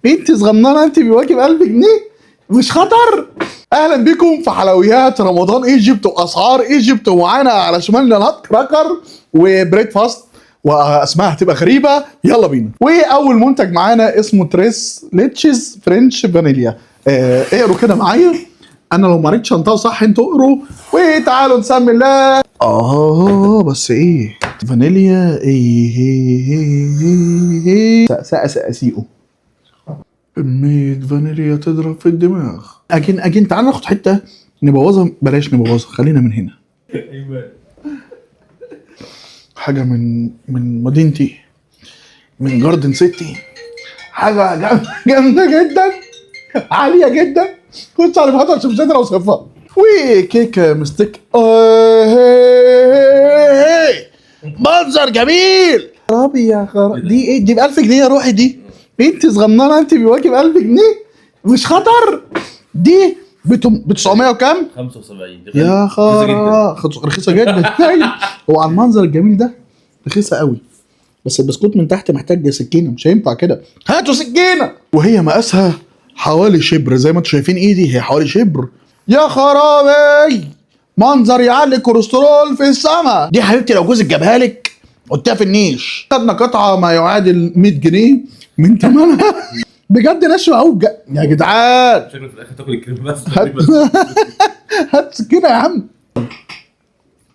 انت صغننه، انت بيواجب 1000 جنيه مش خطر. اهلا بكم في حلويات رمضان Egypt واسعار Egypt، ومعانا على شمالنا Nutcracker و Breadfast واسماء هتبقى غريبه. يلا بينا. واول منتج معانا اسمه Tres Leches French vanilla. اقروا كده معايا، انا لو ما قريتش انطقه صح انتوا اقروا. وتعالوا نسمي الله. بس ايه فانيليا ايه ايه ايه ايه سقسقه سقاسيقه، كمية فانيليا تضرب في الدماغ. again again تعال ناخد حتة نبوظها، بلاش نبوظها، خلينا من هنا. ايوه. حاجة من مدينتي، من جاردن سيتي، حاجة جامدة جدا، عالية جدا، كنت عارف عشان مش قادر اوصفها. وكيكة مستك منظر جميل. ربي يا خرا، دي ايه دي؟ ب 1000 جنيه يا روحي. دي انت صغننه، انت بيواجب 1000 جنيه مش خطر. دي ب 900 وكام؟ 75. يا رخيصة خرا، رخيصة جدا. أيوة. هو على المنظر الجميل ده رخيصة قوي، بس البسكوت من تحت محتاج سكينه، مش هينفع كده، هاتوا سكينه. وهي مقاسها حوالي شبر زي ما انتم شايفين ايدي، هي حوالي شبر. يا خرابي، منظر يعلي الكوليسترول في السما. دي حبيبتي لو جوزك جابها لك حطيها في النيش. خدنا قطعه ما يعادل 100 جنيه من ثمنها. بجد ناشفة قوي يا جدعان. شكله في الاخر تاكل الكريم بس. هات هات سكينة يا عم.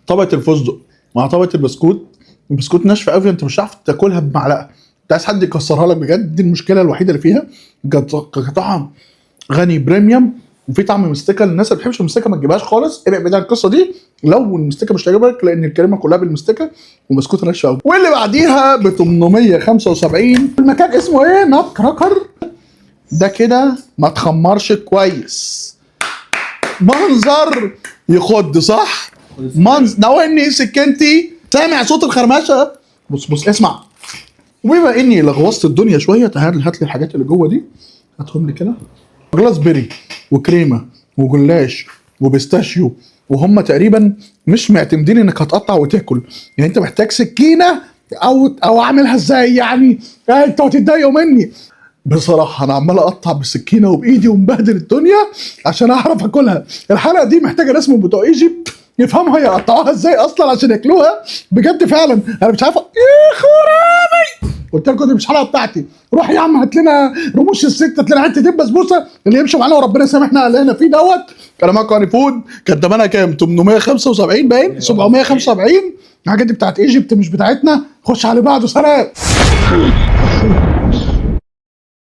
طبقه الفستق مع طبقه البسكوت، البسكوت ناشفة قوي، انت مش هتعرف تاكلها بمعلقه، انت عايز حد يكسرها لك بجد. دي المشكلة الوحيدة اللي فيها. كطعم غني premium وفي طعم مستكه. الناس اللي ما بتحبش المستكه ما تجيبهاش خالص، ابعد بعيد عن القصة دي لو المستكه مش تعجبك، لان الكريمة كلها بالمستكه وبسكوت ناشفة قوي. واللي بعديها ب 875، المكان اسمه ايه؟ Nutcracker. ده كده ما تخمرش كويس، منظر يخض صح؟ منظر ناولني سكنتي، سامع صوت الخرمشه؟ بص بص اسمع. وبما اني لغوصت الدنيا شويه، تعال هات لي الحاجات اللي جوه دي، هاتهم لي كده. glass berry وكريمه وجلاش و pistachio، وهم تقريبا مش معتمدين انك هتقطع وتاكل، يعني انت محتاج سكينة او اعملها ازاي يعني؟ انتوا هتتضايقوا مني بصراحة، أنا عمال أقطع بالسكينة وبإيدي ومبهدل الدنيا عشان أعرف أكلها. الحلقة دي محتاجة ناس من بتوع Egypt يفهموا يقطعوها إزاي أصلا عشان ياكلوها بجد. فعلا أنا مش عارف. يا خرابي، قلت لكم دي مش حلقة بتاعتي. روح يا عم هات لنا رموش الست، هات لنا حتتين بسبوسة اللي يمشوا معانا، وربنا يسامحنا على اللي احنا فيه دوت. كان معاكم هاني فود. كان تمنها كام؟ 875 باين 775. الحاجات دي بتاعت Egypt مش بتاعتنا. خش على بعض وسلام.